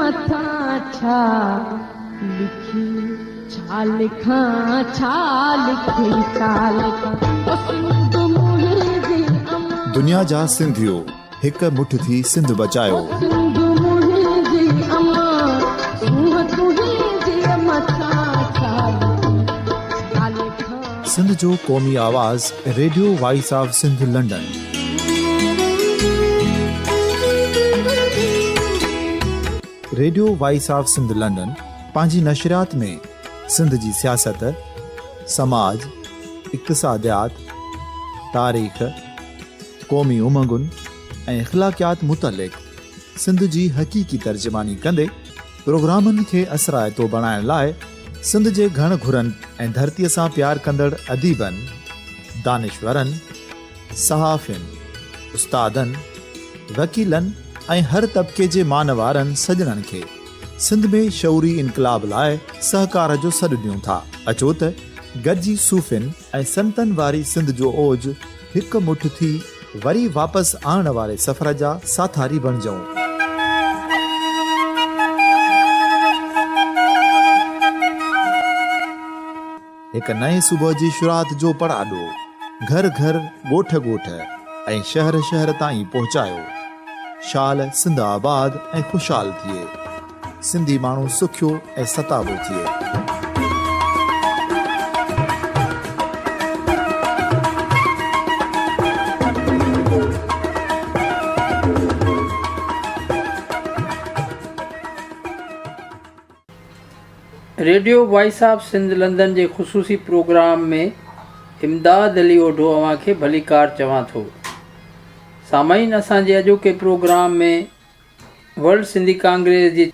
مٿان ڇا لکي ڇا لکان ڇا لکي ڇا لکان او سنڌ منهنجي امان. دنيا جا سنڌيو هڪ مٺ ٿي سنڌ بچايو. او سنڌ منهنجي امان سونهن تنهنجي مٿان ڇا لکي ڇا لکان. سنڌ جو قومي آواز radio voice of Sindh London. Radio voice of Sindh London پنهنجي نشريات ۾ سنڌ جي سياست، سماج، اقتصاديات، تاريخ، قومي امنگن ۽ اخلاقيات متعلق سنڌ جي حقيقي ترجماني ڪندي پروگرامن کي اثرائتو بڻائڻ لاء سنڌ جي گهڻ گهرن ۽ ڌرتيء سان پيار ڪندڙ اديبن، دانشورن، صحافين، استادن، وڪيلن ۽ هر طبقي جي مان وارن سڄڻن کي سنڌ ۾ شعوري انقلاب لاء سهڪار جو سڏ ڏيون ٿا. اچو ته گڏجي صوفين ۽ سنتن واري سنڌ جو اوج هڪ مٺ ٿي وري واپس آڻڻ واري سفر جا ساٿاري بڻجون. هڪ نئين صبح جي شروعات جو پڙاڏو گهر گهر، ڳوٺ ڳوٺ ۽ شهر شهر تائين پهچايو. شال سنڌ آباد ۽ خوشحال ٿئي. سنڌي ماڻهو سکيو ۽ ستابو ٿئي. Radio voice of Sindh London جي خصوصي پروگرام ۾ امداد علي اوڍو اوهان کي ڀليڪار چوان ٿو. سامعين اسان جي اڄوڪي پروگرام ۾ ورلڊ سنڌي ڪانگريس جي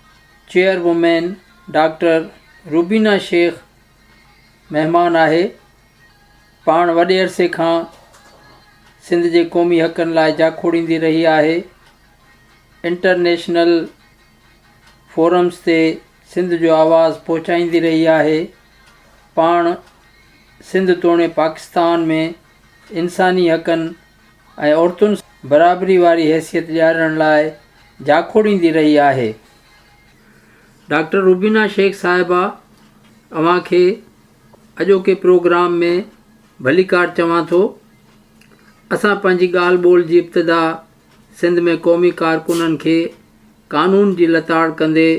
chairwoman doctor Rubina Shaikh مهمان آهي. پاڻ وڏي عرصي کان سنڌ جي قومي حقن لاء جاکوڙيندي رهي آهي. انٽرنيشنل فورمز تي سنڌ جو آواز پهچائيندي رهي آهي. پاڻ سنڌ توڻي پاڪستان ۾ انساني حقن ۽ عورتن سان برابري واري حيثيت ڏيارڻ لاء جاکوڙيندي رهي آهي. ڊاڪٽر روبينا شيخ صاحبه اوهان کي اڄوڪي پروگرام ۾ ڀليڪار چوان ٿو. اسان پنهنجي ڳالهه ٻولهه جي ابتدا سنڌ ۾ قومي ڪارڪنن کي قانون جي لتاڙ ڪندي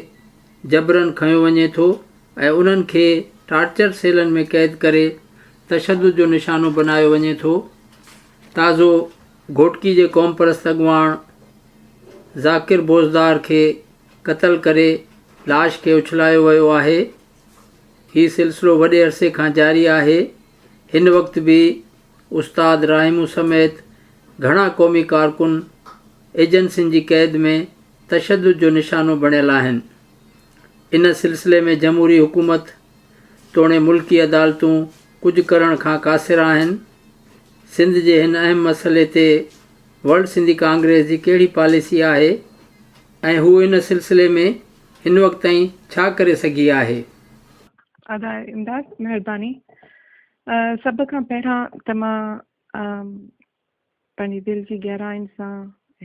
جبرن کنيو وڃي ٿو ۽ انهن کي ٽارچر سيلن ۾ قيد ڪري تشدد جو نشانو بنايو وڃي ٿو. تازو گهوٽڪي جي قومپرست اڳواڻ ذاڪر بوزدار کي قتل ڪري لاش کي اڇلايو ويو آهي. هي سلسلو وڏي عرصي کان جاري آهي. هن وقت به استاد راهمون سميت گهڻا قومي ڪارڪن ايجنسين جي قيد ۾ تشدد جو نشانو بڻيل آهن. ان سلسلي ۾ جمهوري حڪومت توڻي ملڪي عدالتون ڪجهه ڪرڻ کان قاصر آهن. سنڌ جي هن اهم مسئلي تي ورلڊ سنڌي ڪانگريس جي ڪهڙي پاليسي آهي ۽ هو ان سلسلي ۾ هن وقت تائين ڇا ڪري سگهي آهي؟ ادا امداد مهرباني سڀ کان پهريان ته مان پنهنجي دل جي گهراين سان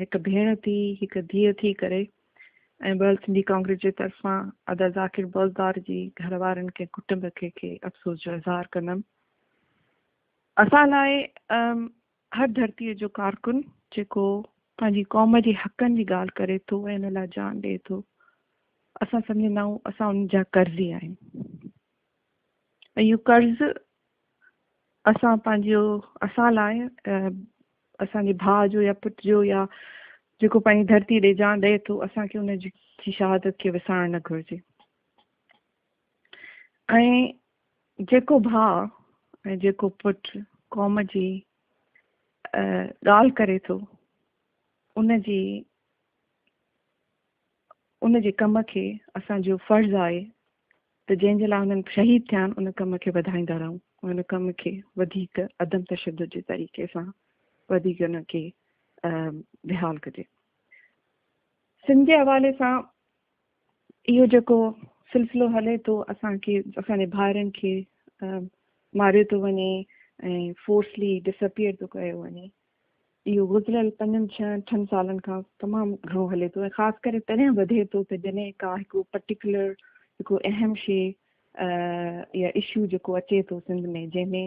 هڪ ڀيڻ ٿي هڪ ڌيء ٿي ڪري ۽ ورلڊ سنڌي ڪانگريس جي طرفان ادا ذاڪر بوزدار جي گهر وارن کي ڪٽنب کي کي افسوس جو اظهار ڪندم. اسان لاء هر ڌرتيء جو ڪارڪن جيڪو پنهنجي قوم جي حقن جي ڳالهه ڪري ٿو ۽ ان لاء جان ڏئي ٿو اسان سمجهندا آهيون اسان ان جا قرضي آهيون. اهو قرض اسان پنهنجو اسان لاء اسان جي ڀاء جو يا پٽ جو يا جيڪو پنهنجي ڌرتي ڏي جان ڏئي ٿو اسان کي ان جي شهادت کي وسارڻ نه گهرجي ۽ جيڪو ڀاء ۽ جيڪو پٽ قوم جي ڳالهه ڪري ٿو ان جي ان جي ڪم کي اسان جو فرض آهي ته جنهن جي لاء هنن شهيد ٿيا آهن ان ڪم کي وڌائيندا رهون ۽ ان ڪم کي وڌيڪ عدم تشدد جي طريقي سان وڌيڪ ان کي بحال ڪجي. سنڌ جي حوالي سان اهو جيڪو سلسلو هلي ٿو اسان کي اسان جي ڀائرن کي ماريو ٿو وڃي ۽ فورسلي ڊسپيئر ٿو ڪيو وڃي. اهو گذريل پنجن ڇهن اٺن سالن کان تمام گهڻو هلي ٿو ۽ خاص ڪري تڏهن وڌي ٿو ته جڏهن ڪا هڪ پرٽيڪولر هڪ اهم شي يا اشو جيڪو اچي ٿو سنڌ ۾ جنهن ۾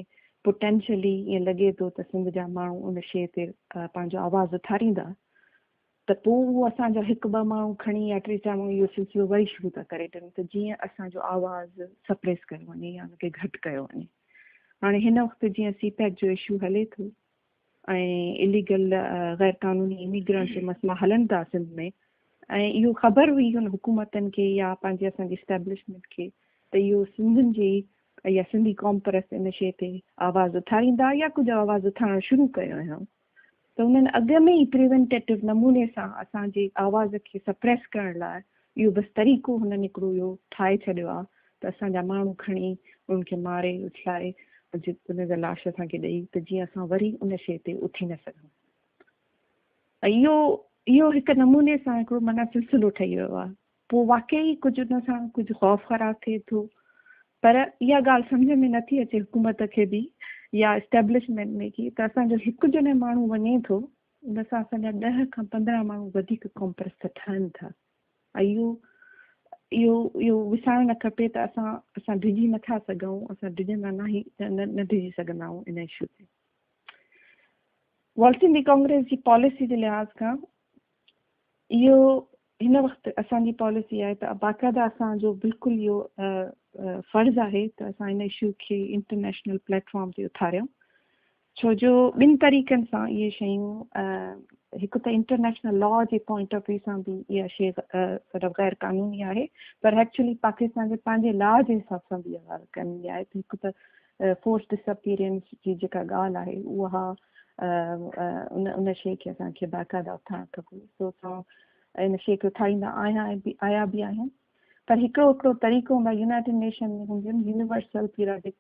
پوٽينشلي ائين لڳي ٿو ته سنڌ جا ماڻهو ان شي تي پنهنجو آواز اٿاريندا ته پوء اهو اسان جا هڪ ٻه ماڻهو کڻي يا ٽي چار ماڻهو اهو سلسلو وري شروع ٿا ڪري ڏين ته جيئن اسان جو آواز سپريس ڪيو وڃي يا ان کي گهٽ ڪيو وڃي. هاڻي هن وقت جيئن سي پيڪ جو اشو هلي ٿو ۽ اليگل غير قانوني اميگرنٽس جو مسئلا هلن ٿا سنڌ ۾ ۽ اهو خبر هئي هن حڪومتن کي يا پنهنجي اسان جي اسٽيبلشمينٽ کي ته اهو سنڌين جي يا سنڌي قوم پرست ان شيء تي آواز اٿاريندا يا ڪجهه آواز اٿارڻ شروع ڪيو هيائون ته انهن اڳ ۾ ئي پريونٽيٽو نموني سان اسان جي آواز کي سپريس ڪرڻ لاء اهو بس طريقو هنن هڪڙو اهو ٺاهي ڇڏيو آهي ته اسان جا ماڻهو کڻي انهن کي ماري اڇلائي ان جا لاش اسان کي ڏئي ته جيئن اسان وري ان شيء تي اٿي نه سگهون ۽ اهو اهو هڪ نموني سان هڪڙو معنيٰ سلسلو ٺهي ويو آهي. پوء واقعي ڪجهه ان سان ڪجهه خوف خراس ٿئي ٿو پر اها ڳالهه سمجهه ۾ نٿي اچي حڪومت کي به يا اسٽيبلشمينٽ ۾ ڪي ته اسان جو هڪ جڏهن ماڻهو وڃي ٿو ان سان اسان جا ڏهه کان 15 ماڻهو وڌيڪ قومپرست ٺهن ٿا ۽ اهو اهو اهو وسارڻ نه کپي ته اسان اسان ڊڄي نٿا سگهون اسان ڊڄندا ناهي نه ڊڄي سگهندا آهيون ان اشو تي. ورلڊ سنڌي ڪانگريس جي پاليسي جي لحاظ کان اهو هن وقت اسان جي پاليسي آهي ته باقاعده اسان جو بلڪل اهو فرض آهي ته اسان ان اشو کي انٽرنيشنل پليٽ فارم تي اٿاريون ڇو جو ٻن طريقن سان اهي شيون هڪ ته انٽرنيشنل لا جي پوائنٽ آف ويو سان به اها شي سورٽ آف غير قانوني آهي پر ايڪچولي پاڪستان جي پنهنجي لا جي حساب سان به اها غير قانوني آهي ته هڪ ته فورس ڊساپيئرنس جي جيڪا ڳالهه آهي اها ان ان شيء کي اسان کي باقاعده اٿارڻ کپي سو اسان ان شيء کي اٿاريندا آهيان ۽ به آيا به آهيون پر هڪڙو هڪڙو طريقو هوندو آهي يونائيٽيڊ نيشن ۾ هونديون آهن يونيورسل پيرياڊڪ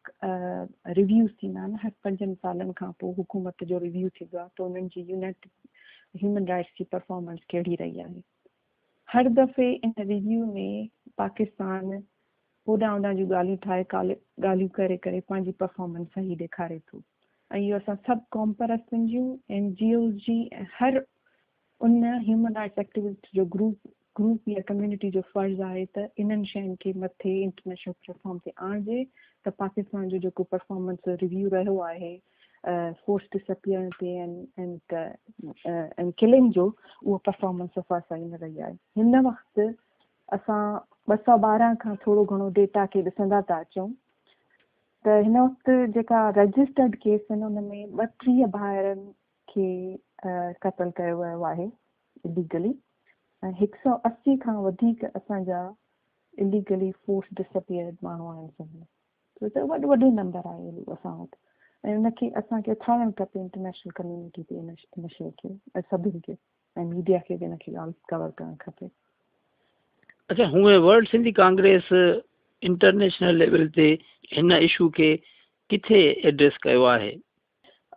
ريويوز ٿيندا آهن هر پنجن سالن کان پوء حڪومت جو ريويو ٿيندو آهي ته انهن جي يونائيٽيڊ هيومن رائٽس جي پرفارمنس ڪهڙي رهي آهي هر دفعي ان ريويو ۾ پاڪستان هوڏانهن هوڏانهن جون ڳالهيون ٺاهي ڳالهيون ڪري ڪري پنهنجي پرفارمنس صحيح ڏيکاري ٿو ۽ اهو اسان سڀ قومپرستن جون اين جي اوز جي ۽ هر ان هيومن رائٽس ايڪٽيوسٽ جو گروپ گروپ يا ڪميونٽي جو فرض آهي ته انهن شين کي مٿي انٽرنيشنل پليٽ فارم تي آڻجي ته پاڪستان جو جيڪو پرفارمنس ريويو رهيو آهي فورس ڊسپيئرنس تي ۽ ڪلنگ جو اهو پرفارمنس صفا صحيح نه رهي آهي. هن وقت اسان 212 کان ٿورو گهڻو ڊيٽا کي ڏسندا ٿا اچون ته هن وقت جيڪا رجسٽرڊ ڪيس آهن ان ۾ 32 ڀائرن کي قتل ڪيو ويو آهي اليگلي ۽ 180 کان وڌيڪ اسان جا اليگلي فورس ڊسپيئرڊ ماڻهو آهن سنڌ ۾. ڇو ته وڏو وڏو نمبر آهي اهو اسان وٽ ۽ ان کي اسان کي اٿارڻ کپي انٽرنيشنل ڪميونٽي تي ان شيء کي ۽ سڀني کي ۽ ميڊيا کي به ان کي ڳالهه ڪور ڪرڻ کپي. اڇا هونئن world Sindhi Congress international level تي هن اشو کي ڪٿي ايڊريس ڪيو آهي؟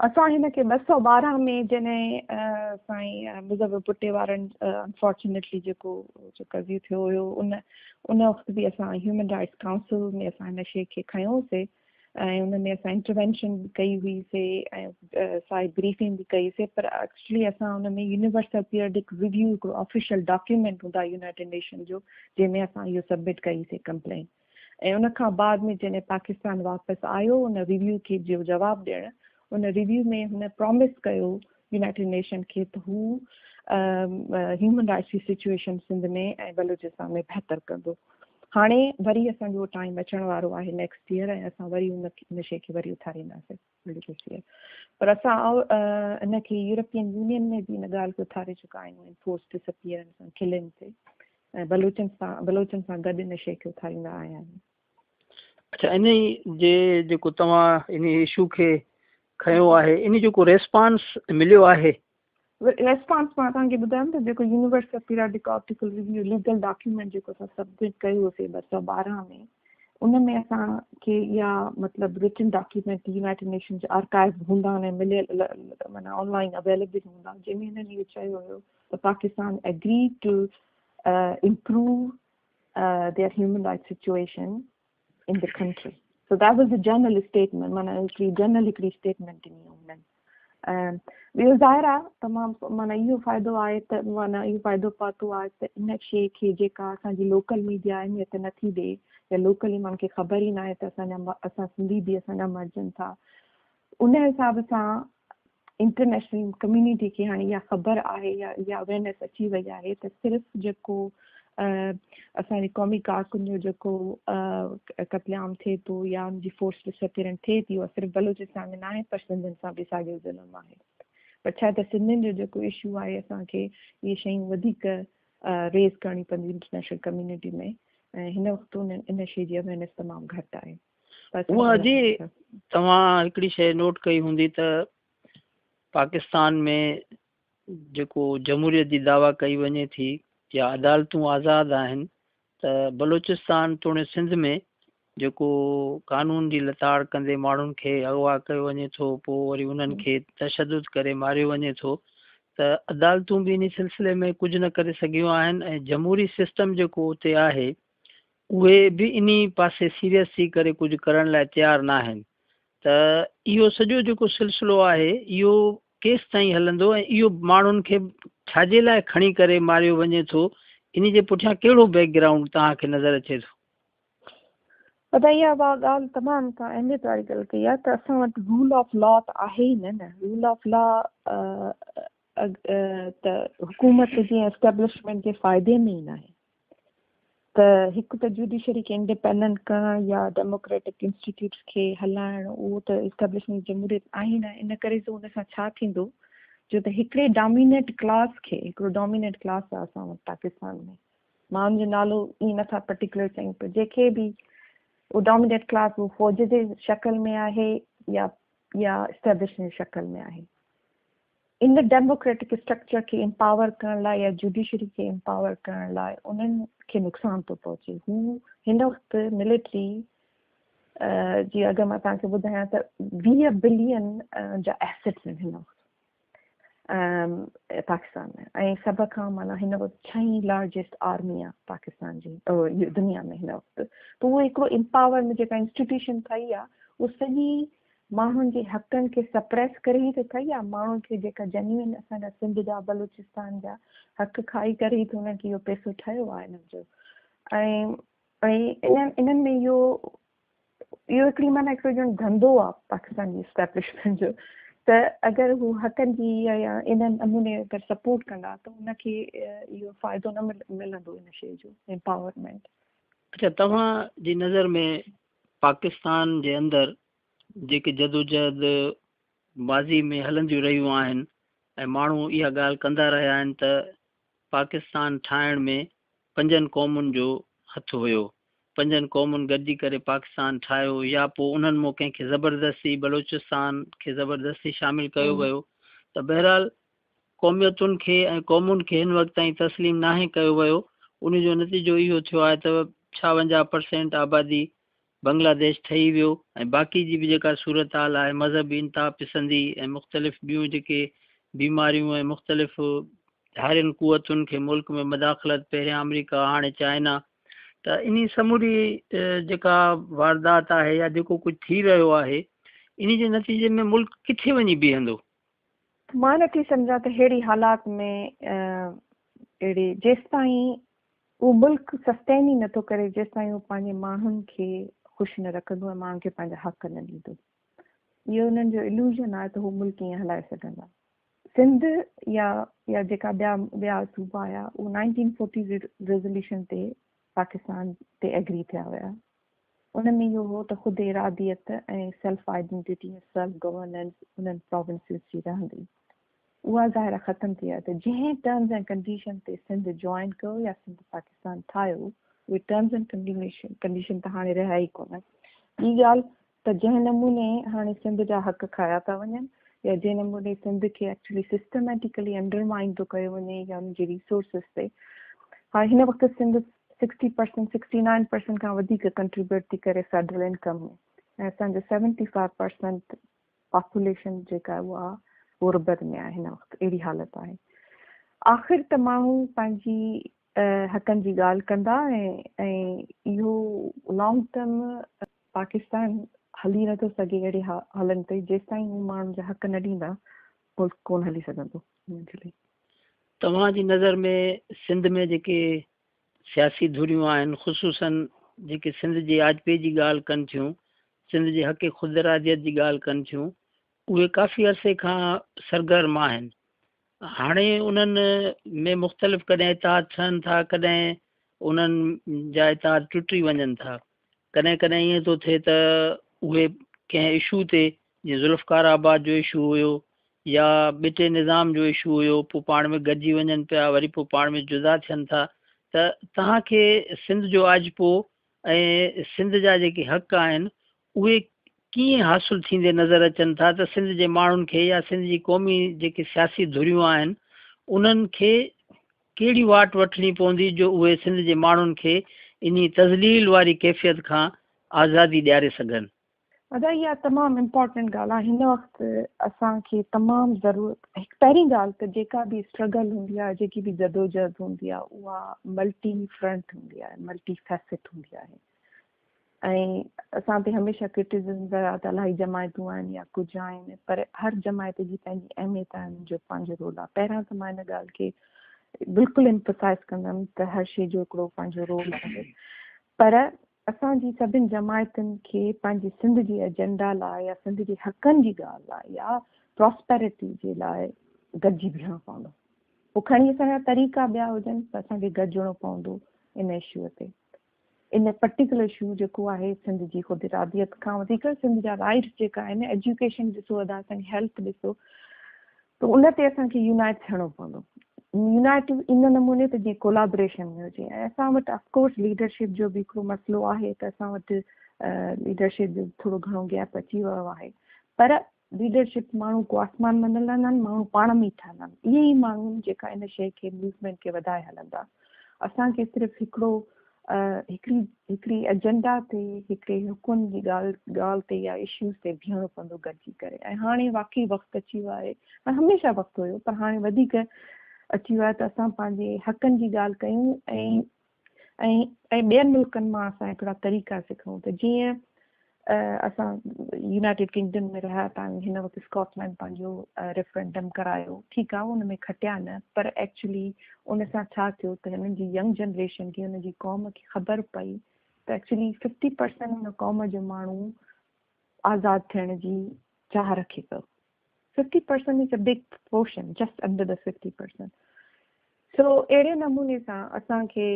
اسان هن کي 212 ۾ جڏهن سائين مظفر پٽي وارن انفارچونيٽلي جيڪو قضيو ٿيو هيو ان ان وقت به اسان هيومن رائٽس ڪائونسل ۾ اسان هن شيء کي کنيو سي ۽ ان ۾ اسان انٽروينشن به ڪئي هئي سي ۽ سائي بريفنگ به ڪئي سي پر ايڪچولي اسان ان ۾ يونيورسل پيريڊڪ ريويو هڪڙو آفيشل ڊاڪيومينٽ هوندو آهي يونائيٽيڊ نيشن جو جنهن ۾ اسان اهو سبمٽ ڪئي سي ڪمپلين ۽ ان کان بعد ۾ جڏهن پاڪستان واپس آيو ان ريويو کي جو جواب ڏيڻ ان ريويو ۾ هن پرامس ڪيو يونائيٽيڊ نيشن کي ته هو هيومن رائٽس جي سچوئيشن سنڌ ۾ ۽ بلوچستان ۾ بهتر ڪندو. هاڻي وري اسان جو ٽائيم اچڻ وارو آهي نيڪسٽ ايئر ۽ اسان وري ان شيء کي وري اٿارينداسين پر اسان ان کي يورپين يونين ۾ به ان ڳالهه کي اٿاري چڪا آهيون انفورس ڊسپيئرنس ۽ ڪلنگ تي ۽ بلوچن سان بلوچن سان گڏ ان شيء کي اٿاريندا آيا آهيون. اڇا انهي جي جيڪو توهان انهي اشو کي کنيو آهي انهي جو ڪو ريسپانس مليو آهي؟ ريسپانس مان توهان کي ٻڌايم ته جيڪو universal periodic article review legal document جيڪو اسان سبمٽ ڪيو هوسي 212 ۾ ان ۾ اسان کي اها مطلب رٽن ڊاڪيومينٽ يونائيٽيڊ نيشن جا آرڪائيو هوندا آهن ۽ مليل معنيٰ آن لائين اويليبل هوندا جنهن ۾ هنن اهو چيو هيو ته Pakistan agreed to improve their human rights situation in the country. So that was a general statement, معنيٰ هڪڙي جنرل هڪڙي اسٽيٽمينٽ ڏني هنن. ۽ ٻيو ظاهر آهي تمام معنيٰ اهو فائدو آهي ته معنيٰ اهو فائدو پاتو آهي ته ان شيء کي جيڪا اسان جي لوڪل ميڊيا اهميت نٿي ڏي يا لوڪلي ماڻهن کي خبر ئي ناهي ته اسان جا اسان سنڌي به اسان جا مرجن ٿا، ان حساب سان انٽرنيشنل ڪميونٽي کي هاڻي اها خبر آهي يا اها اويئرنيس اچي وئي آهي ته صرف جيڪو اسان جي قومي ڪارڪن جو جيڪو قتل عام ٿئي ٿو يا ان جي فورس ڊساپيئرنس ٿئي ٿي اها صرف بلوچستان ۾ ناهي پر سنڌين سان به ساڳيو ظلم آهي، پر ڇا ته سنڌين جو جيڪو اشو آهي اسان کي اهي شيون وڌيڪ ريز ڪرڻيون پونديون انٽرنيشنل ڪميونٽي ۾ ۽ هن وقت ان شيء جي اويئرنيس تمام گهٽ آهي. اها جي توهان هڪڙي شيء نوٽ ڪئي هوندي ته پاڪستان ۾ جيڪو جمهوريت جي دعويٰ ڪئي وڃي ٿي يا عدالتون آزاد آهن ته بلوچستان توڻي سنڌ ۾ جيڪو قانون جي لتاڙ ڪندي ماڻهن کي اغوا ڪيو وڃي ٿو پوء وري انهن کي تشدد ڪري ماريو وڃي ٿو ته عدالتون به انهي سلسلي ۾ ڪجهه نه ڪري سگهيون آهن ۽ جمهوري سسٽم جيڪو اتي آهي اهي به انهي پاسي سيريس ٿي ڪري ڪجهه ڪرڻ لاء تيار ناهن ته اهو سڄو جيڪو سلسلو آهي اهو ڪيستائين هلندو ۽ اهو ماڻهن کي ڇاجي لاء کڻي ڪري ماريو وڃي ٿو، انهي جي پٺيان ڪهڙو بيڪ گرائونڊ توهان کي نظر اچي ٿو؟ ادا اها ڳالهه تمام توهان اهميت واري ڳالهه ڪئي آهي ته اسان وٽ رول آف لا ته آهي ئي نه نه رول آف لا ته حڪومت جي اسٽيبلشمينٽ جي فائدي ۾ ئي ناهي. ته هڪ ته جوڊيشري کي انڊيپينڊنٽ ڪرڻ يا ڊيموڪريٽڪ انسٽيٽيوٽس کي هلائڻ اهو ته اسٽيبلشمينٽ جمهوريت آهي نه، ان ڪري جو ان سان ڇا ٿيندو جو ته هڪڙي ڊامينيٽ ڪلاس کي، هڪڙو ڊامينيٽ ڪلاس آهي اسان وٽ پاڪستان ۾ مان ان جو نالو ائين نٿا پرٽيڪولر چئون پر جيڪي به اهو ڊامينيٽ ڪلاس اهو فوج جي شڪل ۾ آهي يا يا اسٽيبلشمينٽ جي شڪل ۾ آهي. ان ڊيموڪريٽڪ اسٽرڪچر کي امپاور ڪرڻ لاء يا جوڊيشري کي امپاور ڪرڻ لاء انهن کي نقصان ٿو پهچي. هو هن وقت ملٽري جي اگر مان توهان کي ٻڌايان ته 20 بلين جا ايسيٽس آهن هن وقت پاڪستان ۾ ۽ سڀ کان معنيٰ هن وقت ڇهين لارجسٽ آرمي آهي پاڪستان جي دنيا ۾ هن وقت ته اهو هڪڙو امپاورمينٽ جيڪا انسٽيٽيوشن ٺهي آهي اهو سڄي ماڻهن جي حقن کي سپريس ڪري ئي ته ٺهي آ، ماڻهن کي جيڪا جنيوئن اسان جا سنڌ جا بلوچستان جا حق کائي ڪري ئي ته انهن کي اهو پئسو ٺهيو آ انهن جو ۽ ۽ انهن انهن ۾ اهو اهو هڪڙي معنيٰ هڪڙو ڄڻ ڌنڌو آ پاڪستان جي اسٽيبلشمينٽ جو ته اگر هو حقن جي يا انهن نموني اگر سپورٽ ڪندا ته ان کي اهو فائدو نه ملندو ان شيء جو امپاورمينٽ. اڇا توهان جي نظر ۾ پاڪستان جي اندر جيڪي جدوجهد ماضي ۾ هلنديون رهيون آهن ۽ ماڻهو اها ڳالهه ڪندا رهيا آهن ته پاڪستان ٺاهڻ ۾ پنجن قومن جو هٿ هيو، پنجن قومن گڏجي ڪري پاڪستان ٺاهيو يا پوء انهن مون ڪنهن کي زبردستي بلوچستان کي زبردستي شامل ڪيو ويو ته بهرحال قوميتن کي ۽ قومن کي هن وقت تائين تسليم ناهي ڪيو ويو، ان جو نتيجو اهو ٿيو آهي ته 56 پرسينٽ آبادي بنگلاديش ٺهي ويو ۽ باقي جي به جيڪا صورتحال آهي مذهبي انتهاپسندي ۽ مختلف ٻيون جيڪي بيماريون ۽ مختلف ڌارين قوتن کي ملڪ ۾ مداخلت پهريان آمريڪا هاڻي چائنا ته انهي سموري جيڪا واردات آهي يا جيڪو ڪجهه ٿي رهيو آهي انهي جي نتيجي ۾ ملڪ ڪٿي وڃي بيهندو؟ مان نٿي سمجهان ته ههڙي حالات ۾ اهڙي جيستائين اهو ملڪ سسٽين ئي نٿو ڪري جيستائين اهو پنهنجي ماڻهن کي خوش نه رکندو ۽ ماڻهن کي پنهنجا حق نه ڏيندو. اهو انهن جو الوزن آهي ته هو ملڪ ائين هلائي سگهندا. سنڌ يا يا جيڪا ٻيا ٻيا صوبا آيا اهو نائنٽين فورٽي ريزوليوشن تي پاڪستان تي ايگري ٿيا هيا. ان ۾ اهو هو ته خود اراديت ۽ سيلف آئيڊنٽيٽي ۽ سيلف گورننس انهن پراونسز جي رهندي. اها ظاهر آهي ختم ٿي آهي ته جنهن ٽرمز ۽ ڪنڊيشن تي سنڌ جوائن ڪيو يا سنڌ پاڪستان ٺاهيو اهي ٽرمز ۽ ڪنڊيشن ته هاڻي رهيا ئي ڪونه. ٻي ڳالهه ته جنهن نموني هاڻي سنڌ جا حق کايا ٿا وڃن يا جنهن نموني سنڌ کي ايڪچولي سسٽميٽيڪلي انڊرمائن ٿو ڪيو وڃي يا ان جي ريسورسز تي هاڻي هن وقت سنڌ سڪسٽي پرسنٽ، 69% کان وڌيڪ ڪنٽريبيوٽ ٿي ڪري فيڊرل انڪم ۾ ۽ اسان جو 75% پاپوليشن جيڪا آهي اها غربت ۾ آهي هن وقت اهڙي حالت آهي آخر ته ماڻهو پنهنجي حقن جي ڳالهه ڪندا ۽ ۽ اهو لانگ ٽرم پاڪستان هلي نٿو سگهي اهڙي حالن تي جيستائين هو ماڻهن جا حق نه ڏيندا. ملڪ ڪونه هلي سگهندو ايونچولي. توهان جي نظر ۾ سنڌ ۾ جيڪي سياسي ڌريون آهن خصوصاً جيڪي سنڌ جي آجپي جي ڳالهه ڪن ٿيون، سنڌ جي حق خود اراديت جي ڳالهه ڪن ٿيون، اهي ڪافي عرصي کان سرگرم آهن. هاڻي انهن ۾ مختلف ڪڏهن اتحاد ٺهن ٿا، ڪڏهن انهن جا اتحاد ٽٽي وڃن ٿا. ڪڏهن ڪڏهن ائين ٿو ٿئي ته اهي ڪنهن اشو تي جيئن ذوالفقار آباد جو اشو هيو يا ٻٽي نظام جو اشو هيو پوء پاڻ ۾ گڏجي وڃن پيا وري پوء پاڻ ۾ جدا ٿين ٿا ته توهان کي سنڌ جو آجپو ۽ سنڌ جا جيڪي حق آهن اهي ڪيئن حاصل ٿيندي نظر اچن ٿا ته سنڌ جي ماڻهن کي يا سنڌ جي قومي جيڪي سياسي ڌريون آهن انهن کي ڪهڙي واٽ وٺڻي پوندي جو اهي سنڌ جي ماڻهن کي انهي تذليل واري ڪيفيت کان آزادي ڏياري سگهن. ادا اها تمام امپارٽنٽ ڳالهه آهي هن وقت اسان کي تمام ضرورت هڪ پهرين ڳالهه ته جيڪا به اسٽرگل هوندي آهي جيڪي به جدوجهد هوندي آهي اها ملٽي فرنٽ هوندي آهي ملٽي فيسٽ هوندي آهي ۽ اسان تي هميشه ڪرٽيسزم ڪيا ته الاهي جماعتون آهن يا ڪجهه آهن پر هر جماعت جي پنهنجي اهميت آهي ان جو پنهنجو رول آهي پهريان ته مان ان ڳالهه کي بلڪل ايمفسائز ڪندم ته هر شي جو هڪڙو پنهنجو رول آهي پر اسان جي سڀن جماعتن کي پنهنجي سنڌ جي ايجنڊا لاء يا سنڌ جي حقن جي ڳالهه لاء يا پراسپيرٽي جي لاء گڏجي بيهڻو پوندو پوء کڻي اسان جا طريقا ٻيا هجن پر اسان کي گڏجڻو پوندو ان اشو تي ان پرٽيڪولر اشو جيڪو آهي سنڌ جي خود اراديت کان وڌيڪ سنڌ جا رائٽس جيڪا آهن ايجوڪيشن ڏسو ادا اسان جي هيلٿ ڏسو ته ان تي اسان کي يونائٽ ٿيڻو پوندو يونائٽ ان نموني ته جيئن ڪولابريشن ۾ هجي ۽ اسان وٽ آفڪورس ليڊرشپ جو به هڪڙو مسئلو آهي ته اسان وٽ ليڊرشپ جو ٿورو گهڻو گيپ اچي ويو آهي پر ليڊرشپ ماڻهو ڪو آسمان مان نه لهندا آهن، ماڻهو پاڻ ۾ ئي ٺهندا آهن. اهي ئي ماڻهو آهن جيڪا ان شيء کي موومينٽ کي وڌائي هلندا. اسان کي صرف هڪڙو هڪڙي هڪڙي ايجنڊا تي هڪڙي حقن جي ڳالهه ڳالهه تي يا اشوز تي بيهڻو پوندو گڏجي ڪري ۽ هاڻي واقعي وقت اچي ويو آهي ۽ هميشه وقت هيو پر هاڻي وڌيڪ اچي ويو آهي ته اسان پنهنجي حقن جي ڳالهه ڪيون ۽ ۽ ۽ ٻين ملڪن مان اسان هڪڙا طريقا سکون ته جيئن اسان يونائيٽيڊ ڪنگڊم ۾ رهيا ٿا آهيون هن وقت اسڪاٽلينڊ پنهنجو ريفرنڊم ڪرايو ٺيڪ آهي ان ۾ کٽيا نه پر ايڪچولي ان سان ڇا ٿيو ته هنن جي ينگ جنريشن کي هن جي قوم کي خبر پئي ته ايڪچولي ففٽي پرسنٽ هن قوم جو ماڻهو آزاد ٿيڻ جي چاهه رکي پيو fifty percent is a big portion just under the fifty percent so اهڙي نموني سان اسان کي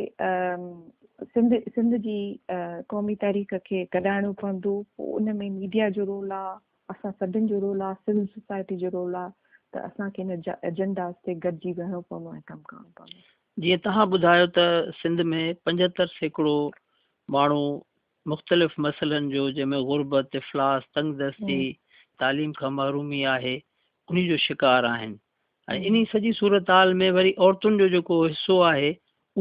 سنڌ سنڌ جي قومي تحريڪ کي گڏائڻو پوندو پوء ان ۾ ميڊيا جو رول آ اسان سڀن جو رول آ سول سوسائٽي جو رول آ ته اسان کي ان ايجنڊاز تي گڏجي ويهڻو پوندو ۽ ڪم ڪرڻو پوندو. جيئن توهان ٻڌايو ته سنڌ ۾ 75% ماڻهو مختلف مسئلن جو جنهن ۾ غربت، افلاس، تنگدستي، تعليم کان محرومي آهي انهي جو شڪار آهن ۽ انهي سڄي صورتحال ۾ وري عورتن جو جيڪو حصو آهي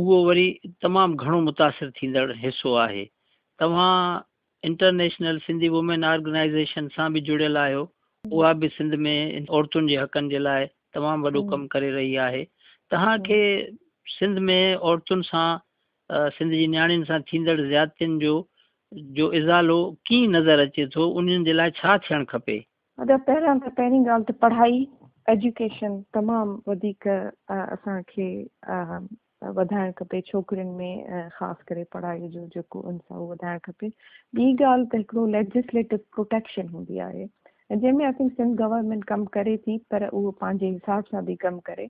اهو وري تمام گهڻو متاثر ٿيندڙ حصو آهي. توهان انٽرنيشنل سنڌي وومين آرگنائيزيشن سان به جڙيل آهيو اها به سنڌ ۾ عورتن جي حقن جي لاء تمام وڏو ڪم ڪري رهي آهي. توهان کي سنڌ ۾ عورتن سان سنڌ جي نياڻين سان ٿيندڙ زيادتين جو جو ازالو ڪيئن نظر اچي ٿو انهن جي لاء ڇا ٿيڻ کپي؟ ادا پهريان ته پهرين ڳالهه ته پڙهائي ايجوڪيشن تمام وڌيڪ اسان کي وڌائڻ کپي ڇوڪرين ۾ خاص ڪري پڙهائي جو جيڪو انس آهي اهو وڌائڻ کپي ٻي ڳالهه ته هڪڙو ليجسليٽو پروٽيڪشن هوندي آهي ۽ جنهن ۾ I think Sindh government ڪم ڪري ٿي پر اهو پنهنجي حساب سان به ڪم ڪري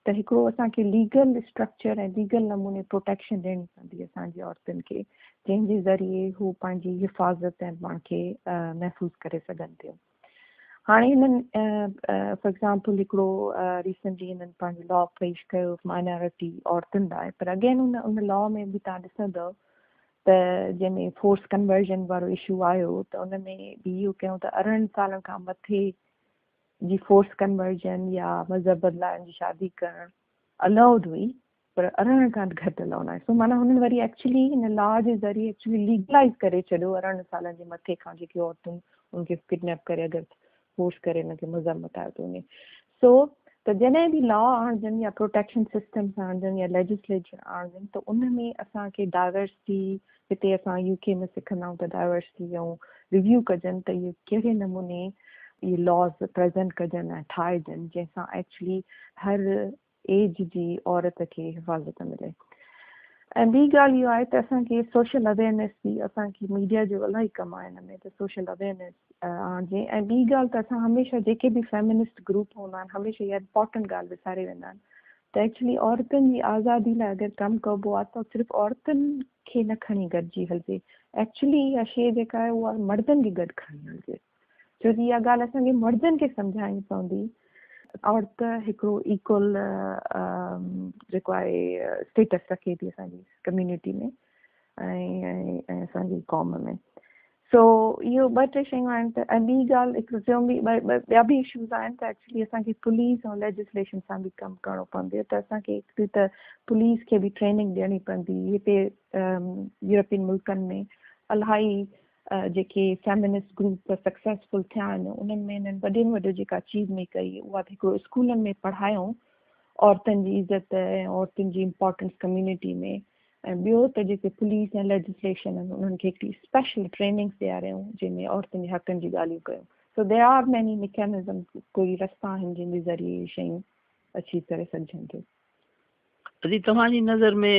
ته هڪڙو اسان کي ليگل اسٽرڪچر ۽ ليگل نموني پروٽيڪشن ڏيڻي پوندي اسان جي عورتن کي جنهن جي ذريعي هو پنهنجي حفاظت ۽ پاڻ کي محفوظ ڪري سگهن ٿيون هاڻي هنن فار ايگزامپل هڪڙو ريسنٽلي هنن پنهنجو لا پيش ڪيو مائنارٽي عورتن لاء پر اگين ان ان لا ۾ به تان ڏسندو ته جنهن ۾ فورس ڪنورجن وارو اشو آيو ته ان ۾ به اهو ڪيون ته 18 سالن کان مٿي جي فورس ڪنورجن يا مذهب بدلائڻ جي شادي ڪرڻ الائوڊ هئي پر 18 کان گهٽ الائو ناهي سو معنيٰ هنن وري ايڪچولي هن لا جي ذريعي ايڪچولي ليگلائز ڪري ڇڏيو 18 سالن جي مٿي کان جيڪي عورتون ان کي ڪڊنيپ ڪري اگر فورس ڪري ان کي مذهب مٽايو ٿو وڃي سو ته جڏهن به لا آڻجن يا پروٽيڪشن سسٽمز آڻجن يا ليجسليچر آڻجن ته ان ۾ اسان کي ڊائيورسٽي هتي اسان يو ڪي ۾ سکندا آهيون ته ڊائيورسٽي ۽ ريويو ڪجن ته اهي ڪهڙي نموني اهي لاز پريزنٽ ڪجن ۽ ٺاهجن جنهن سان ايڪچولي هر ايج جي عورت کي حفاظت ملي. ۽ ٻي ڳالهه اهو آهي ته اسان کي سوشل اويئرنيس به، اسان کي ميڊيا جو الاهي ڪم آهي هن ۾ ته سوشل اويئرنيس آڻجي. ۽ ٻي ڳالهه ته اسان هميشه جيڪي به فيمنسٽ گروپ هوندا آهن هميشه اها امپورٽنٽ ڳالهه وساري ويندا آهن ته ايڪچولي عورتن جي آزادي لاء اگر ڪم ڪبو آهي ته صرف عورتن کي نه کڻي گڏجي هلجي، ايڪچولي اها شيء جيڪا آهي اها مردن کي گڏ کڻي هلجي، ڇو جي اها ڳالهه اسان کي مردن کي سمجهائڻي پوندي. عورت هڪڙو ايڪول جيڪو آهي اسٽيٽس رکي ٿي اسان جي ڪميونٽي ۾ ۽ اسان جي قوم ۾. سو اهو ٻه ٽي شيون آهن ته ۽ ٻي ڳالهه هڪڙو ٽيون به ٻيا به اشوز آهن ته ايڪچولي اسان کي پوليس ۽ ليجسليشن سان به ڪم ڪرڻو پوندو ته اسان کي هڪڙي ته پوليس کي به ٽريننگ ڏيڻي پوندي. هتي يورپين ملڪن ۾ الاهي جيڪي فيمنسٽ گروپ سڪسيسفل ٿيا آهن انهن ۾ انهن وڏي ۾ وڏو جيڪا اچيومينٽ ڪئي اها ته هڪڙو اسڪولن ۾ پڙهايون عورتن جي عزت ۽ عورتن جي امپورٽنس ڪميونٽي ۾، ۽ ٻيو ته جيڪي پوليس ۽ ليجسليشن آهن انهن کي هڪڙي اسپيشل ٽريننگس ڏياريون جنهن ۾ عورتن جي حقن جي ڳالهيون ڪيون. سو there are many mechanism, ڪوئي رستا آهن جن جي ذريعي اهي شيون اچيو ڪري سگهجن ٿيون. ادي توهان جي نظر ۾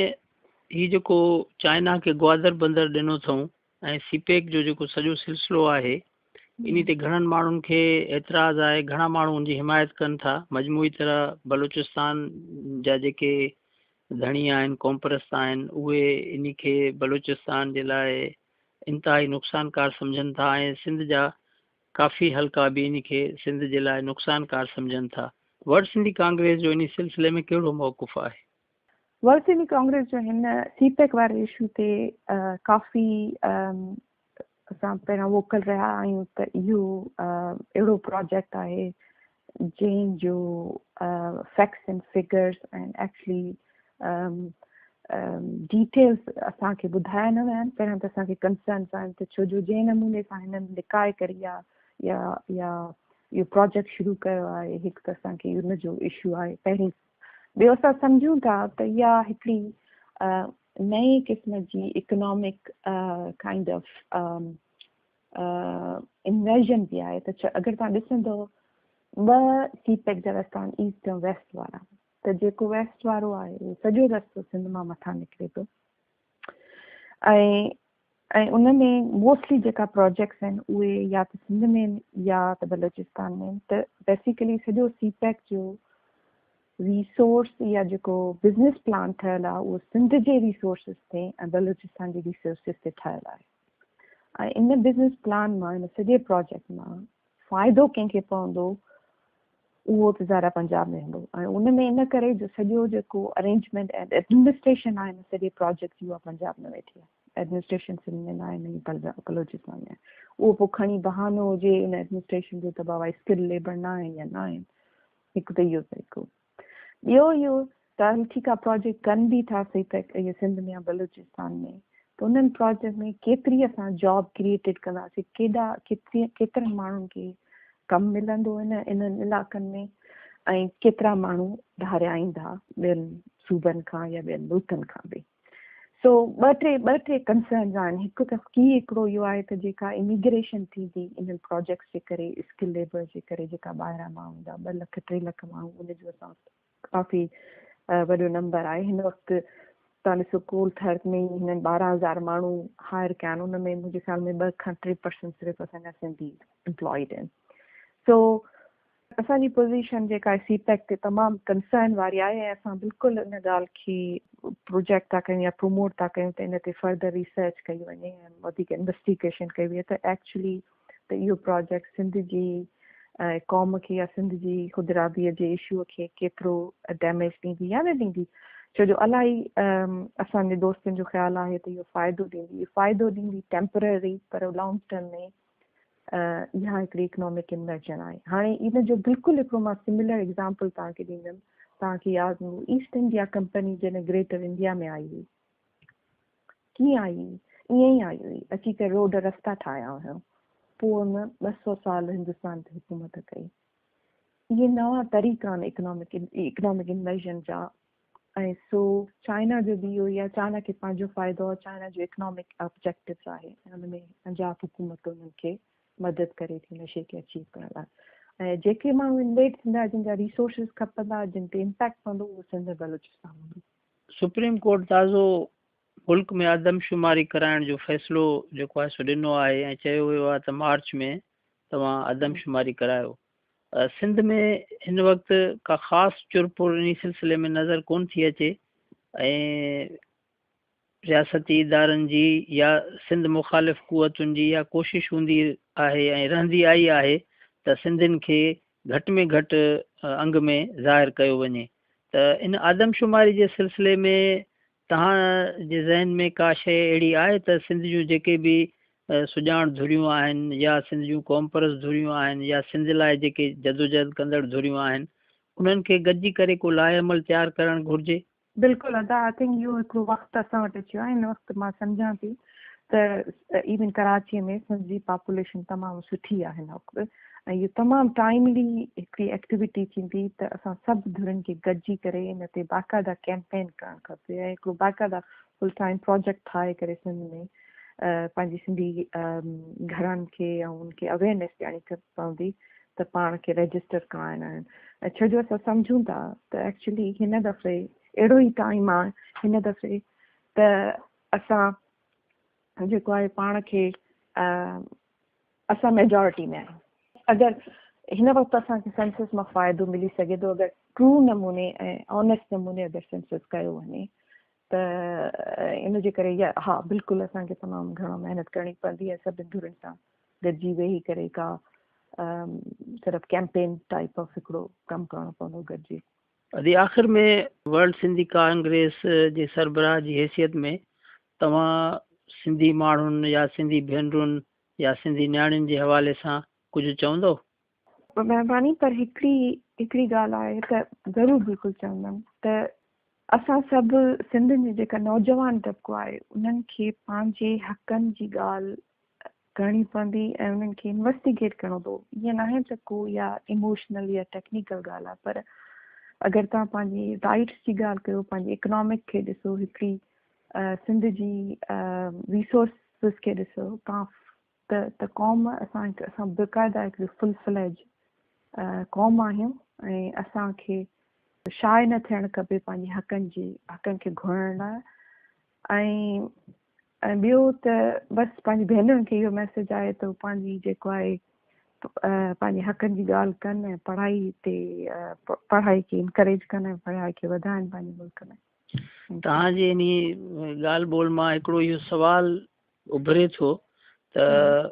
هي جيڪو چائنا کي گوادر بندر ڏنو اٿئون ۽ سي پيڪ جو جيڪو سڄو سلسلو آهي انهي تي گهڻن ماڻهن کي اعتراض آهي، گهڻا ماڻهو ان جي حمايت ڪن ٿا. مجموعي طرح بلوچستان جا جيڪي ڌڻي آهن، قومپرست آهن، اهي انهي کي بلوچستان جي لاء انتهائي نقصانڪار سمجهن ٿا ۽ سنڌ جا ڪافي حلقا به انهي کي سنڌ جي لاء نقصانڪار سمجهن ٿا. ورلڊ سنڌي ڪانگريس جو انهي سلسلي ۾ ڪهڙو موقف آهي؟ ورلڊ سنڌي ڪانگريس جو هن سي پيڪ واري اشو تي ڪافي اسان پهريان ووڪل رهيا آهيون ته اهو اهڙو پروجيڪٽ آهي جنهن جو facts and figures ۽ actually details اسان کي ٻڌايا نه ويا آهن. پهريان ته اسان کي ڪنسرنس آهن ته ڇو جو جنهن نموني سان هنن لڪائي ڪري يا يا يا اهو پروجيڪٽ شروع ڪيو آهي، هڪ ته اسان کي ان جو اشو آهي پهرين، ٻيو اسان سمجهون ٿا ته اها هڪڙي نئين قسم جي اڪنامڪ ڪائنڊ آف انويزن به آهي ته اگر توهان ڏسندو ٻه سي پيڪ جا رستا آهن، ايسٽ ۽ ويسٽ وارا، ته جيڪو ويسٽ وارو آهي اهو سڄو رستو سنڌ مان مٿان نڪري ٿو ۽ ۽ ان ۾ موسٽلي جيڪا پروجيڪٽس آهن اهي يا ته سنڌ ۾ آهن يا ته بلوچستان ۾ آهن ته بيسيڪلي سڄو سي پيڪ جو ريسورس يا جيڪو بزنس پلان ٺهيل آهي اهو سنڌ جي ريسورسز تي ۽ بلوچستان جي ريسورسز تي ٺهيل آهي ۽ ان بزنس پلان مان ان سڄي پروجيڪٽ مان فائدو ڪنهن کي پوندو اهو ته ظاهر آهي پنجاب ۾ هوندو ۽ ان ۾ ان ڪري جو سڄو جيڪو ارينجمينٽ ۽ ايڊمنسٽريشن آهي ان سڄي پراجيڪٽ جي اها پنجاب ۾ ويٺي آهي، ايڊمنسٽريشن سنڌ ۾ ناهي نه ئي بلوچستان ۾ آهي. اهو پوء کڻي بهانو هجي ان ايڊمنسٽريشن جو ته بابا اسڪل ليبر ناهي يا ناهن، هڪ ته اهو طريقو. ٻيو اهو ته هل ٺيڪ آ پراجيڪٽ ڪن به ٿا سي پيڪ اهي سنڌ ۾ يا بلوچستان ۾ ته انهن پراجيڪٽ ۾ ڪيتري اسان جاب ڪريئيٽيڊ ڪنداسين، ڪيڏا ڪيتري ڪيترن ماڻهن کي ڪم ملندو ان انهن علائقن ۾ ۽ ڪيترا ماڻهو ڌاريا ايندا ٻين صوبن کان يا ٻين ملڪن کان به. سو ٻه ٽي ٻه ٽي ڪنسرنز آهن. هڪ ته ڪي هڪڙو اهو آهي ته جيڪا اميگريشن ٿيندي انهن پراجيڪٽس جي ڪري، اسڪل ليبر جي ڪري جيڪا ٻاهران ماڻهو ايندا، ٻه لک ٽي لک ماڻهو، ان جو اسان وٽ ڪافي وڏو نمبر آهي. هن وقت توهان ڏسو ڪول ٿر ۾ ئي هنن 12,000 ماڻهو هائر ڪيا آهن، ان ۾ منهنجي خيال ۾ 2 کان 3% صرف اسان جا سنڌي امپلائيڊ آهن. سو اسان جي پوزيشن جيڪا آهي سي پيڪ تي تمام ڪنسرن واري آهي ۽ اسان بلڪل ان ڳالهه کي پروجيڪٽ ٿا ڪيون يا پروموٽ ٿا ڪيون ته ان تي فردر ريسرچ ڪئي وڃي ۽ وڌيڪ انويسٽيگيشن ڪئي وڃي ته ايڪچولي ته اهو پروجيڪٽ سنڌ جي قوم کي يا سنڌ جي خود ارادي جي اشو کي ڪيترو ڊيميج ڏيندي يا نه ڏيندي، ڇو جو الاهي اسان جي دوستن جو خيال آهي ته اهو فائدو ڏيندي، فائدو ڏيندي ٽيمپرري پر لانگ ٽرم ۾ اها هڪڙي اڪنامڪ انويزن آهي. هاڻي ان جو بلڪل هڪڙو مان سميلر ايگزامپل توهان کي ڏيندم. توهان کي ياد هوندو ايسٽ انڊيا ڪمپني جڏهن گريٽر انڊيا ۾ آئي هئي، ڪيئن آئي هئي؟ ائين ئي آئي هئي، اچي ڪري روڊ رستا ٺاهيا هيا، پوء ان 200 سال هندستان تي حڪومت ڪئي. اهي نوان طريقا آهن اڪنامڪ انويزن جا ۽ سو چائنا جو به اهو ئي آهي، چائنا کي پنهنجو فائدو آهي، چائنا جو اڪنامڪ آبجيڪٽوز آهي ۽ ان ۾ پنجاب حڪومت انهن کي مدد ڪري ٿي ان شيء کي اچيو ڪرڻ لاء ۽ جيڪي ماڻهو انويڊ ٿيندا جن جا ريسورسز کپندا جن تي امپيڪٽ پوندو اهو سنڌ ۽ بلوچستان هوندو. سپريم ڪورٽ تازو ملڪ ۾ آدمشماري ڪرائڻ جو فيصلو جيڪو آهي سو ڏنو آهي ۽ چيو ويو آهي ته مارچ ۾ توهان آدمشماري ڪرايو. سنڌ ۾ هن وقت ڪا خاص چرپر انهي سلسلي ۾ نظر ڪونه ٿي اچي ۽ رياستي ادارن جي يا سنڌ مخالف قوتن جي اها ڪوشش هوندي آهي ۽ رهندي آئي آهي ته سنڌين کي گهٽ ۾ گهٽ انگ ۾ ظاهر ڪيو وڃي ته ان آدمشماري جي سلسلي ۾ توهان جي ذهن ۾ ڪا شيء اهڙي آهي ته سنڌ جون جيڪي به سڄاڻ ڌريون آهن يا سنڌ جون قومپرست ڌريون آهن يا سنڌ لاء جيڪي جدوجهد ڪندڙ ڌريون آهن انهن کي گڏجي ڪري ڪو لائحه عمل تيار ڪرڻ گهرجي؟ بلڪل ادا I think اهو هڪڙو وقت اسان وٽ اچي ويو آهي هن وقت مان سمجهان ٿي ته ايون ڪراچي ۾ سنڌ جي پاپوليشن تمام سٺي آهي هن وقت ۽ اهو تمام ٽائملي هڪڙي ايڪٽيوٽي ٿيندي ته اسان سڀ ڌرين کي گڏجي ڪري ان تي باقاعده ڪيمپين ڪرڻ کپي ۽ هڪڙو باقاعده فل ٽائم پروجيڪٽ ٺاهي ڪري سنڌ ۾ پنهنجي سنڌي گهرن کي ۽ ان کي اويئرنيس ڏيڻي پوندي ته پاڻ کي رجسٽر ڪرائڻا آهن ۽ ڇو جو اسان سمجهون ٿا ته ايڪچولي هن دفعي اهڙو ئي ٽائيم آهي هن دفعي ته اسان جيڪو آهي پاڻ کي اسان ميجارٽي ۾ آهيون اگر هن وقت اسان کي سينسس مان فائدو ملي سگهي ٿو اگر ٽرو نموني ۽ آنيسٽ نموني اگر سينسس ڪيو وڃي ته ان جي ڪري يا ها بلڪل اسان کي تمام گهڻو محنت ڪرڻي پوندي ۽ سڀني ڌرين سان گڏجي ويهي ڪري ڪا صرف ڪيمپين ٽائپ آف هڪڙو ڪم ڪرڻو پوندو گڏجي. ادي آخر ۾ ورلڊ سنڌي ڪانگريس جي سربراهه جي حيثيت ۾ توهان سنڌي ماڻهن يا سنڌي ڀينرن يا سنڌي نياڻين جي حوالي سان ڪجهه چوندؤ؟ مهرباني پر هڪڙي هڪڙي ڳالهه آهي ته ضرور بلڪل چوندم ته اسان سڀ سنڌين جو جيڪا نوجوان طبقو آهي انهن کي پنهنجي حقن جي ڳالهه ڪرڻي پوندي ۽ انهن کي انويسٽيگيٽ ڪرڻو پوندو ائين ناهي ته ڪو اها ايموشنل يا ٽيڪنيڪل ڳالهه آهي پر اگر توهان پنهنجي رائٽس جي ڳالهه ڪيو پنهنجي اڪنامڪ کي ڏسو هڪڙي سنڌ جي ريسورسز کي ڏسو توهان ته ته قوم اسان اسان باقاعده هڪڙي فل فليج قوم آهيون ۽ اسان کي شاء نه ٿيڻ کپي پنهنجي حقن جي حقن کي گهرڻ لاء ۽ ۽ ٻيو ته بس پنهنجي ڀينرن کي اهو ميسيج آهي ته پنهنجي جيڪو آهي پنهنجي حقن جي ڳالهه ڪن ۽ پڙهائي تي پڙهائي کي انڪريج ڪن ۽ پڙهائي کي وڌائن پنهنجي ملڪ ۾. توهان جي انهي ڳالهه ٻولهه مان هڪڙو اهو سوال اڀري ٿو ته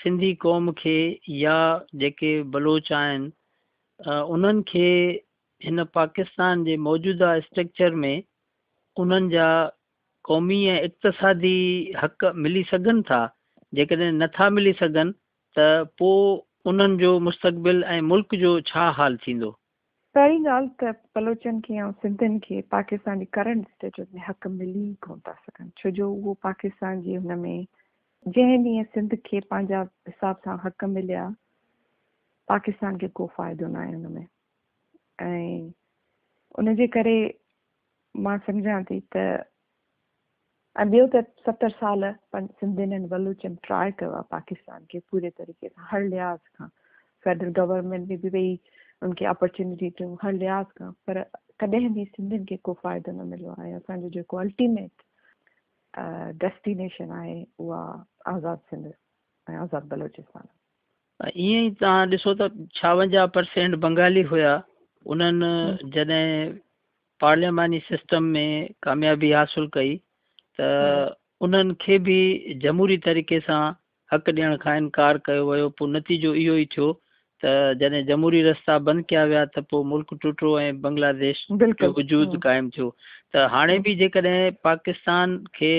سنڌي قوم کي يا جيڪي بلوچ آهن انهن کي هن پاڪستان جي موجوده اسٽرڪچر ۾ انهن جا قومي ۽ اقتصادي حق ملي سگهن ٿا؟ جيڪڏهن نه ٿا ملي سگهن ته پو انهن جو مستقبل ۽ ملڪ جو ڇا حال ٿيندو؟ پهرين ڳالهه ته بلوچن کي ۽ سنڌين کي پاڪستان جي ڪرنٽ اسٽيٽس ۾ حق ملي ئي ڪونه ٿا سگهن ڇو جو اهو پاڪستان جي هن ۾ جنهن ڏينهن سنڌ کي پنهنجا حساب سان حق مليا پاڪستان کي ڪو فائدو ناهي ان ۾ ۽ ان جي ڪري مان سمجهان ٿي ته ۽ ٻيو ته 70 سال سنڌين ۽ بلوچن ٽرائي ڪيو آهي پاڪستان کي پوري طريقي سان هر لحاظ کان فيڊرل گورنمينٽ ۾ به ويئي ان کي اپرچونيٽي ڏنو هر لحاظ کان پر ڪڏهن به سنڌين کي ڪو فائدو نه مليو آهي اسان جو جيڪو الٽيميٽ ڊيسٽينيشن آهي اها آزاد سنڌ ۽ آزاد بلوچستان آهي. ائين ئي توهان ڏسو ته ڇاونجاهه پرسينٽ بنگالي هيا انهن جڏهن پارلياماني سسٽم ۾ ڪاميابي حاصل ڪئي ته انهن کي به جمهوري طريقي سان حق ڏيڻ کان انڪار ڪيو ويو پوء نتيجو اهو ئي ٿيو ته جڏهن جمهوري رستا بند ڪيا ويا ته پوء ملڪ ٽٽو ۽ بنگلاديش جو وجود قائم ٿيو ته هاڻي به جيڪڏهن پاڪستان کي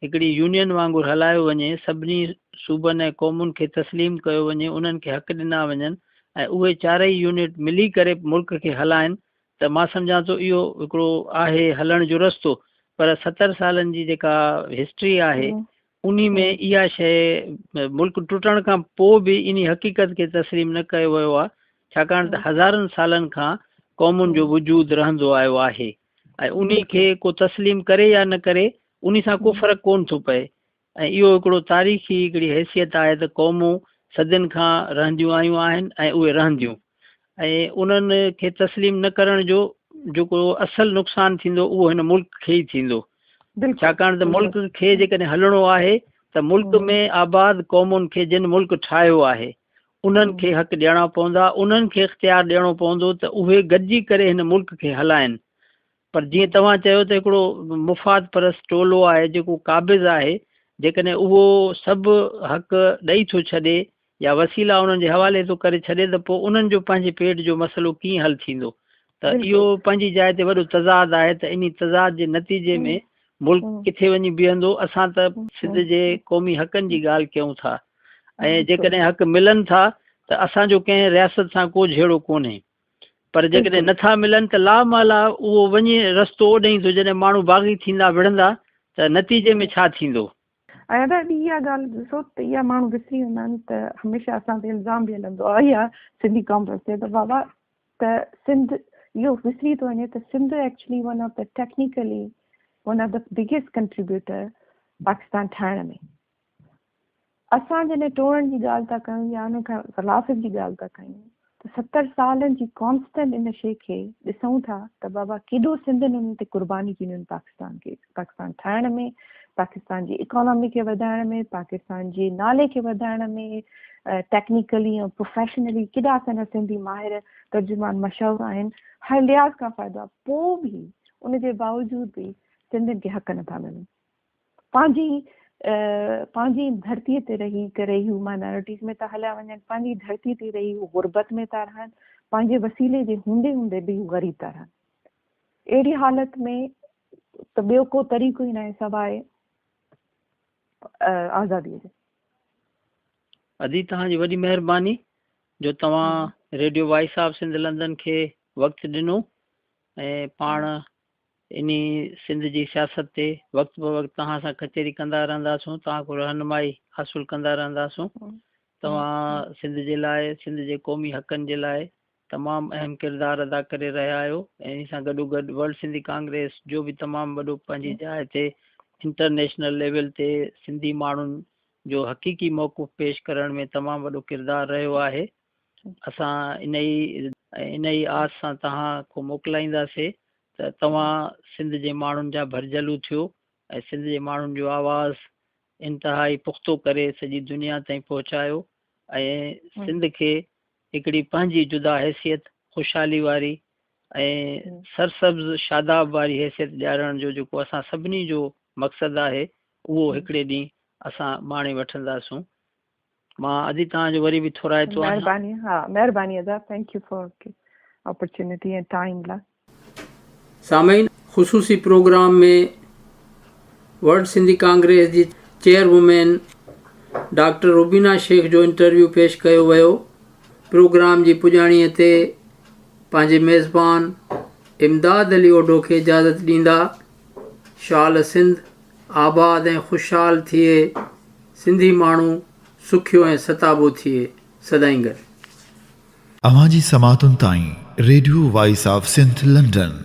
هڪڙي يونين وانگر هلايو وڃي سڀني صوبن ۽ قومن کي تسليم ڪيو وڃي انهن کي حق ڏنا وڃن ۽ اهي چارئي يونٽ ملي ڪري ملڪ کي هلائن ته مان سمجهان ٿو اهو هڪڙو آهي هلڻ جو رستو پر 70 سالن جي جيڪا هسٽري آهي انهي ۾ اها شيء ملڪ ٽٽڻ کان پوء به انهي حقيقت کي تسليم نه ڪيو ويو آهي، ڇاڪاڻ ته هزارن سالن کان قومن جو وجود رهندو آيو آهي ۽ انهي کي ڪو تسليم ڪري يا نه ڪري انهي سان ڪو فرق ڪونه ٿو پئي ۽ اهو هڪڙو تاريخي هڪڙي حيثيت آهي ته قومون صدين کان رهنديون آيون آهن ۽ اهي رهنديون ۽ انهن کي تسليم نه ڪرڻ جو جيڪو اصل نقصان ٿيندو اهو هن ملڪ کي ئي ٿيندو. ڇاڪاڻ ته ملڪ کي جيڪڏهن هلڻو آهي ته ملڪ ۾ آباد قومن کي جن ملڪ ٺاهيو آهي انهن کي حق ڏيڻا پوندا، انهن کي اختيار ڏيڻو پوندو ته اهي گڏجي ڪري هن ملڪ کي هلائن. پر جيئن توهان چيو ته هڪڙو مفاد پرست ٽولو آهي جيڪو قابض آهي، جيڪڏهن اهو سڀ حق ڏئي ٿو ڇڏي يا وسيلا انهن جي حوالي ٿو ڪري ڇڏي ته پوء انهن جو پنهنجي پيٽ جو مسئلو ڪيئن حل ٿيندو؟ ته اهو پنهنجي جاء تي وڏو تضاد آهي ته انهي تضاد جي نتيجي ۾ ملڪ ڪٿي وڃي بيهندو؟ اسان ته سنڌ جي قومي حقن جي ڳالهه ڪيون ٿا ۽ جيڪڏهن حق ملن ٿا ته اسان جو ڪنهن رياست سان ڪو جهيڙو ڪونهي پر جيڪڏهن نٿا ملن ته لامحاله اهو وڃي رستو اوڏهين ٿو جڏهن ماڻهو باغي ٿيندا وڙهندا ته نتيجي ۾ ڇا ٿيندو؟ ۽ ادا ٻي اها ڳالهه ڏسو ته اها ماڻهو وسري ويندا آهن ته هميشه اسان تي الزام به هلندو آهي يا سنڌي ڪانگريس تي ته بابا ته سنڌ اهو وسري ٿو وڃي ته Sindh actually one of the technically one of the biggest contributor Pakistan ٺاهڻ ۾ اسان جڏهن ٽوڙڻ جي ڳالهه ٿا ڪيون يا ان کان خلافت جي ڳالهه ٿا ڪيون ته 70 سالن جي ڪانسٽنٽ ان شيء کي ڏسون ٿا ته بابا ڪيڏو سنڌين انهن تي قرباني ڏنيون پاڪستان کي پاڪستان ٺاهڻ ۾ پاڪستان جي اڪانامي کي وڌائڻ ۾ پاڪستان جي نالي کي وڌائڻ ۾ ٽيڪنيڪلي ۽ پروفيشنلي ڪيڏا اسان جا سنڌي ماهر ترجمان مشهور آهن هر لحاظ کان فائدو آهي پوء به ان جي باوجود به سنڌين کي حق نٿا ملن پنهنجي پنهنجي ڌرتي تي رهي ڪري هو مائنارٽيز ۾ ٿا هليا وڃن پنهنجي ڌرتي تي رهي هو غربت ۾ ٿا رهن پنهنجي وسيلي جي هوندي هوندي به هو غريب ٿا رهن اهڙي حالت ۾ ته ٻيو ڪو طريقو ئي ناهي سواء آزادي جي. ادي توهان جي وڏي مهرباني جو توهان radio voice of Sindh London کي وقت ڏنو ۽ پاڻ انهي سنڌ جي سياست تي وقت به وقت توهان سان ڪچهري ڪندا رهنداسون، توهان کان رهنمائي حاصل ڪندا رهنداسون. توهان سنڌ جي لاء، سنڌ جي قومي حقن جي لاء تمام اهم ڪردار ادا ڪري رهيا آهيو ۽ انهي سان گڏوگڏ ورلڊ سنڌي ڪانگريس جو به تمام وڏو پنهنجي جاء تي انٽرنيشنل ليول تي سنڌي ماڻهن جو حقيقي موقف پيش ڪرڻ ۾ تمام وڏو ڪردار رهيو آهي. اسان انهي انهي آس سان توهان کان موڪلائينداسي ته توهان سنڌ جي ماڻهن جا ڀرجهلو ٿيو ۽ سنڌ جي ماڻهن جو آواز انتهائي پختو ڪري سڄي دنيا تائين پهچايو ۽ سنڌ کي هڪڙي پنهنجي جدا حيثيت خوشحالي واري ۽ سرسبز شاداب واري حيثيت ڏيارڻ جو جيڪو اسان سڀني جو مقصد آهي اهو هڪڙي ڏينهن اسان ماڻي وٺنداسون. مان ادي توهان جو وري به ٿورائتو آهيان. مهرباني ها مهرباني ادا thank you for opportunity ۽ time لا. سامعين خصوصي پروگرام ۾ ورلڊ سنڌي ڪانگريس جي chairwoman doctor Rubina Shaikh جو انٽرويو پيش ڪيو ويو. پروگرام جي پڄاڻي تي پنهنجي ميزبان امداد علي اوڍو کي اجازت ڏيندا. شال سنڌ آباد ۽ خوشحال ٿئي، سنڌي ماڻهو سکيو ۽ ستابو ٿئي. سدائين گڏ. اوهان جي سماعتن تائين radio voice of Sindh London.